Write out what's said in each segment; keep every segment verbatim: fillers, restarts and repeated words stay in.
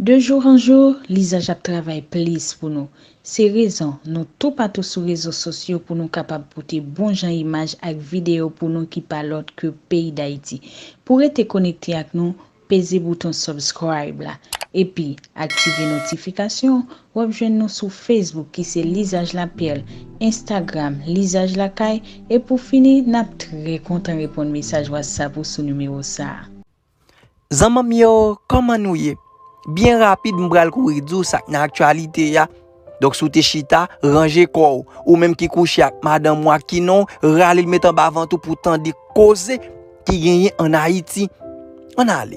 De jour en jour, Lizaj ap travay plis pou nou. Se rezon nou toupatou sou rezo sosyo pou nou kapab pote bon jan imaj ak videyo pou nou ki pa lòt ke peyi Dayiti. Pou rete konekte ak nou, peze bouton subscribe la, epi aktive notifikasyon, w ap jwenn nou sou Facebook ki se Lizaj Lapèl, Instagram Lizaj Lakay, e pou fini, n ap trè kontan reponn mesaj WhatsApp ou sou nimewo sa a. Zanmanm yo, kòman nou ye? Byen rapid, m pral kouri di w sa k nan aktyalite a. Donk, si w te chita, ranje kò w. Ou menm ki kouche ak madanm ou, ak kinon w, rale l met anba vant ou pou w tande koze ki genyen ann Ayiti. Ann ale.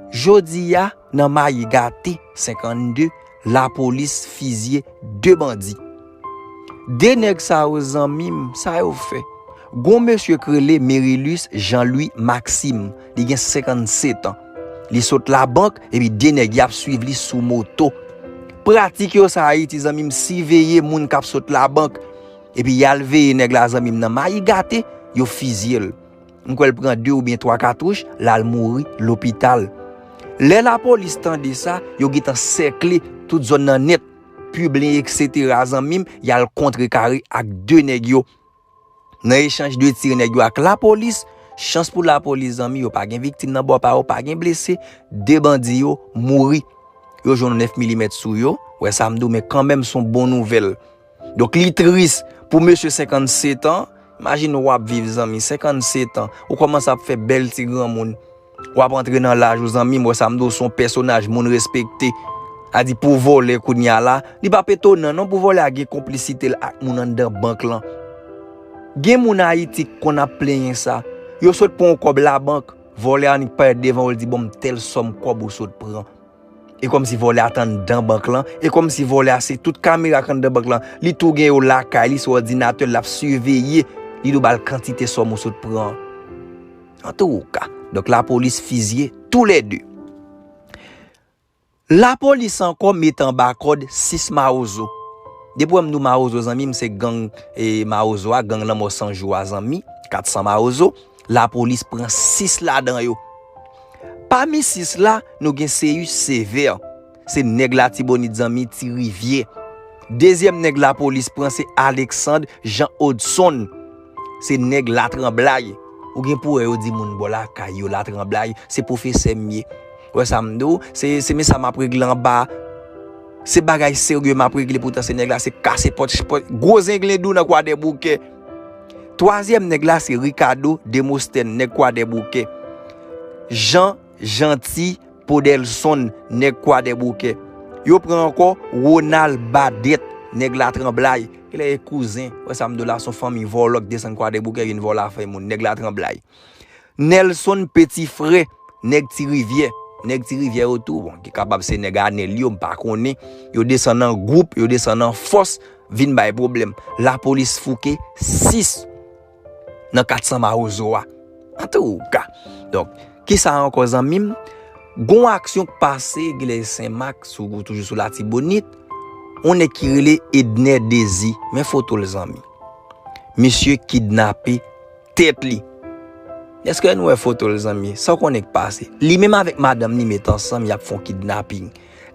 Jodi a, nan Mayi Gate, senkannde, lapolis fizye de bandi. De nèg sa yo, zanmi m, sa yo fè. Gon mesye k rele Merilus Jean Louis Maxime, li gen senkannsèt an. Li sot labank, epi de nèg y ap swiv li sou moto. Pratik yo sa Ayiti, zanmi m, siveye moun k ap sot labank. Epi y al veye nèg la, zanmi m, nan Mayi Gate, yo fizye l. M kwè l pran de oubyen twa katouch, l al mouri lopital. Lè lapolis tande sa, yo gentan sèkle tout zòn nan nèt, Piblen, etsetera, zanmi m, y al kontrekare ak de nèg yo. Nan echanj de tir nèg yo ak lapolis, chans pou lapolis, zanmi, yo pa gen viktim nan bò pa yo, pa gen blese, de bandi yo mouri. Yo jwenn yon nèf milimèt sou yo, w wè sa m di w, men kanmenm, s on bon nouvèl. Donk, li tris pou mesye senkannsèt an. Imajine w ap viv, zanmi, senkannsèt an. Ou kòmanse ap fè bèl ti granmoun. W ap antre nan laj ou, zanmi m, wè sa m di w, s on pèsonaj moun respekte. A di pou vòlè kounye a la, li p ap etonan non pou vòlè a gen konplisite l ak moun anndan bank lan. Gen moun Ayiti k konn ap plenyen sa. Yo sot pran yon kòb labank, vòlè a annik parèt devan w, l di, "Ban m tèl sòm kòb ou sot pran." E kòmsi vòlè a t anndan bank lan, e kòmsi vòlè a se tout kamera k anndan bank lan, li tou gen yo lakay li sou òdinatè l, l ap siveye, li dwe ba l kantite sòm ou sot pran. Antouka, donk lapolis fizye toulède. Lapolis ankò mete anba kòd sis mawozo. Depi w wè m di w mawozo, zanmi m, se gang, e, mawozo a, gang lanmò san jou a, zanmi, kat san mawozo. Lapolis pran sis ladan yo. Pami sis la, nou gen Seyus Sevè. Se nèg Latibonit, zanmi, Ti Rivyè. Dezyèm nèg lapolis pran se Alexandre Jean Odson. Se nèg Latranblay. Ou gen pou wè yo di moun bò lakay yo Latranblay, se pwofesè m ye. Wè sa m di w, se, se men sa m ap regle anba. Se bagay serye m ap regle, poutan se nèg la, se kase pòt, pòt, gwo zenglen dou nan Kwadèboukè. Twazyèm nèg la, se Ricardo Demostèn, nèg Kwadèboukè. Jean Gentil Podelson, nèg Kwadèboukè. Yo pran ankò Ronald Badet, nèg Latranblay. Genlè e kouzen, wè sa m di w la, s on fanmi vòlò k desann Kwadèboukè, vin vòlò afè moun, nèg Latranblay. Nelson Petit Frère, nèg Ti Rivyè. Nèg Ti Rivyè yo tou, bon, ki kapab se nèg Anèl yo, m pa konnen. Yo desann an gwoup, yo desann an fòs, vin bay pwoblèm. Lapolis fouke sis nan kat san mawozo a. Antouka. Donk, kisa ankò, zanmi m? Gon aksyon k pase, genlè Senmak, sou, toujou sou Latibonit. On nèg ki rele Edner Désir. Men foto l, zanmi. Misye kidnape tèt li. Èske nou wè foto l, zanmi? Sa w konnen k pase? Li menm avèk madanm li met ansanm, y ap fè yon kidnaping.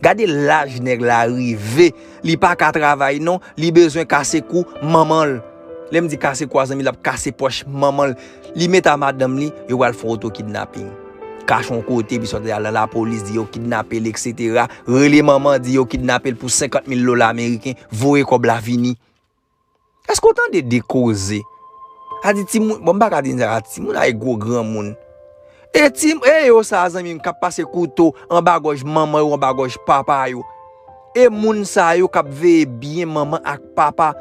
Gade laj nèg la rive. Li pa ka travay non, li bezwen kase kou manman l. Lè m di kase kou a, zanmi, l ap kase pòch manman l. Li met a madanm li, yo pral fè yon oto kidnaping. Kache yon kote, epi sòti al nan lapolis, di yo kidnape l, etsetera. Rele manman, di yo kidnape l pou senkant mil dola ameriken, voye kòb la vini. Èske w tande de koze? A di timoun, bon, m pa ka di sa, timoun a e gwo granmoun. E ti, e yo sa, zanmi m, k ap pase kouto anba gòj manman yo, anba gòj papa yo. E moun sa yo k ap veye byen manman ak papa.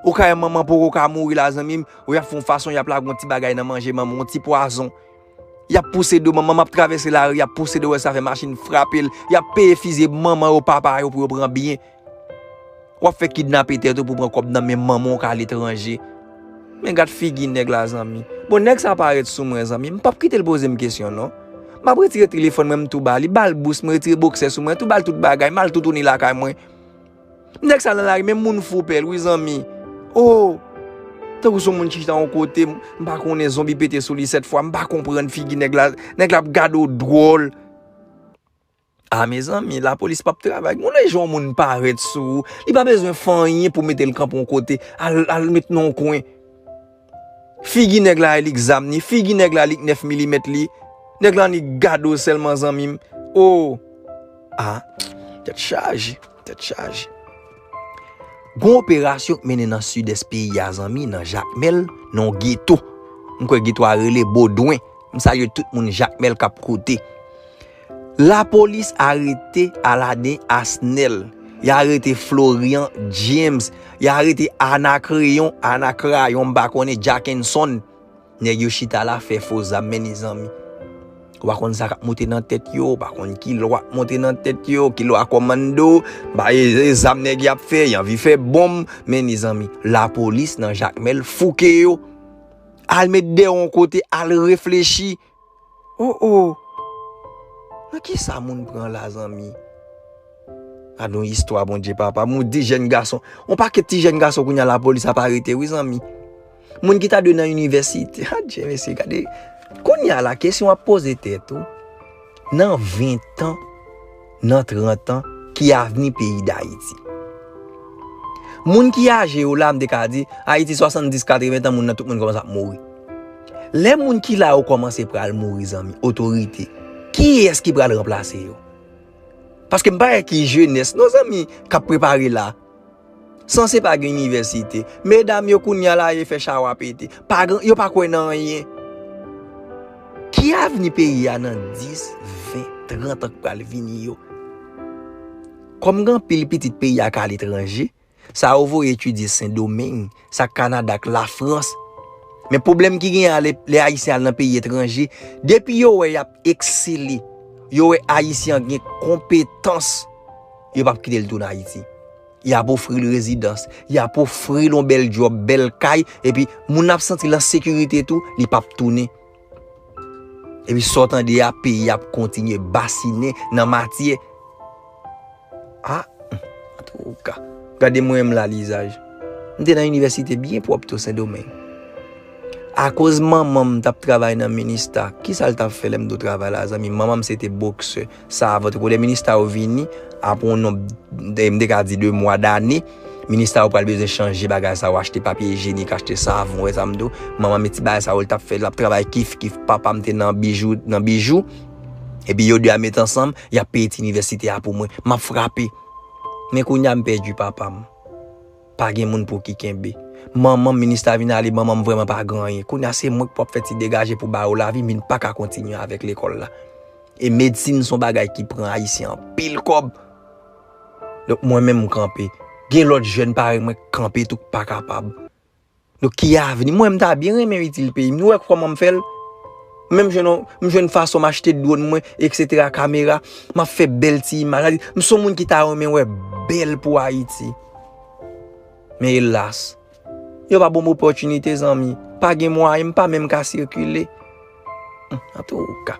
Ou ka wè manman poko ka mouri la, zanmi m, ou y ap fè yon fason, y ap lage yon ti bagay nan manje manman, yon ti pwazon. Y ap pouse do manman, m ap travèse lari, y ap pouse do, wè sa fè machin frape l, y ap peye fizye manman yo, papa yo pou yo pran byen. W ap fè kidnape tèt ou pou pran kòb nan men manman w k aletranje. Men gad figi nèg la, zanmi. Bon, nèg sa parèt sou mwen, zanmi. M p ap kite l poze m kesyon, non. M ap retire telefòn mwen, m tou ba li. Ba l bous, m retire bòksè sou mwen, tou ba l tout bagay, m al toutouni lakay mwen. Nèg sa nan lari, men moun fou pè l, wi, zanmi. Oh! Tankou s on moun ki chita yon kote, m pa konnen zonbi pete sou li sèt fwa, m pa konprann figi nèg la. Nèg la ap gade w dwòl. A, mezanmi, lapolis p ap travay. Gon lè jan yon moun parèt sou ou, li pa bezwen fè anyen pou mete l kanpe yon kote, al, al met nan yon kwen. Figi nèg la e li k zam ni, figi nèg la li k nèf milimèt li. Nèg la ni gade w sèlman, zanmi m. O! A, tèt chaje, tèt chaje. Gon operasyon k mennen nan sidès peyi a, zanmi, nan Jakmèl, nan yon geto. M kwè geto a rele Bodwen. M salye tout moun Jakmèl k ap koute. Lapolis arete Aladen Asnel. Y arete Florian James. Y arete Anacrayon, Anacrayon, m pa konnen, Jackenson. Nèg yo chita la fè fo zam, men ni zanmi. Ou pa konn sa k ap monte nan tèt yo, ou pa konn ki lwa k monte nan tèt yo, ki lwa kòmando, ba e, e zam nèg y ap fè, y anvi fè bonm, men ni zanmi. Lapolis nan Jakmèl fouke yo. Al met dèyè yon kote, al reflechi. O, o. Nan ki sa moun pran la, zanmi? Gade yon istwa, Bondye papa. Moun di jèn gason. Yon pakèt ti jèn gason kounye a lapolis ap arete, wi, zanmi. Moun ki ta dwe nan inivèsite. Adje, mesye, gade. Kounye a la, kesyon ap poze tèt ou. Nan ven tan, nan trant an, ki avni peyi Dayiti? Moun ki aje yo la, m te ka di, Ayiti swasanndis, katreven tan, moun nan, tout moun kòmanse ap mouri. Lè moun ki la yo kòmanse pral mouri, zanmi, otorite, kiyès ki pral ranplase yo? Paske m pa wè ki jenès, non, zanmi, k ap prepare la. Sanse pa gen inivèsite. Medam yo kounye a la, yo fè chawa pete. Pa gen, yo pa kwè nan anyen. Ki avni peyi a nan dis, ven, trant an k pral vini yo? Kòm gen anpil pitit peyi a k aletranje, sa yo voye etidye Sendomeng, sa Kanada ak Lafrans. Men pwoblèm ki genyen a lè, lè Ayisyen al nan peyi etranje, depi yo wè y ap eksele, yo wè Ayisyen an gen konpetans, yo p ap kite l tounen Ayiti. Y ap ofri l rezidans, y ap ofri l yon bèl djòb, bèl kay, epi moun nan ap santi l an sekirite tou, li p ap tounen. Epi sa w tande a, peyi a ap kontinye basinen nan matyè. A, antouka. Gade mwen menm la, Lizaj. M te nan inivèsite byen pwòp tou, Sendomeng. Akoz manman m t ap travay nan minista, kisa l t ap fè lè m di w travay la, zanmi? Manman m se te boksè, savan. Te kou lè minista yo vini, apre yon nonb, de, m te ka di de mwa, dane, minista yo pral bezwen chanje bagay sa yo, achte papye ijyenik, achte savon, wè sa m di w. Manman m e ti bagay sa yo, l t ap fè, l ap travay kif kif. Papa m te nan bijou, nan bijou. Epi yo de a met ansanm, y ap peye ti inivèsite a pou mwen. M ap frape. Men kounye a m pèdi papa m. Pa gen moun pou ki kenbe. Manman m, minista vin ale, manman m vrèman pa gen anyen. Kounye a se mwen k pou ap fè ti degaje pou ba yo lavi, men m pa ka kontinye avèk lekòl la. E medsin se yon bagay ki pran Ayisyen anpil kòb. Donk mwen menm m kanpe. Gen lòt jèn parèy mwen k kanpe tou k pa kapab. Donk ki avni? Mwen m ta byen renmen itil peyi m. Nou wè kòman m fè l? Menm jwenn yon, m jwenn fason m achte dwòn mwen, etsetera, kamera. M ap fè bèl ti imaj. Sa di, m se yon moun ki ta renmen wè bèl pou Ayiti. Men elas, yo pa ban m opòtinite, zanmi. Pa gen mwayen, m pa menm ka sikile. Hum, antouka.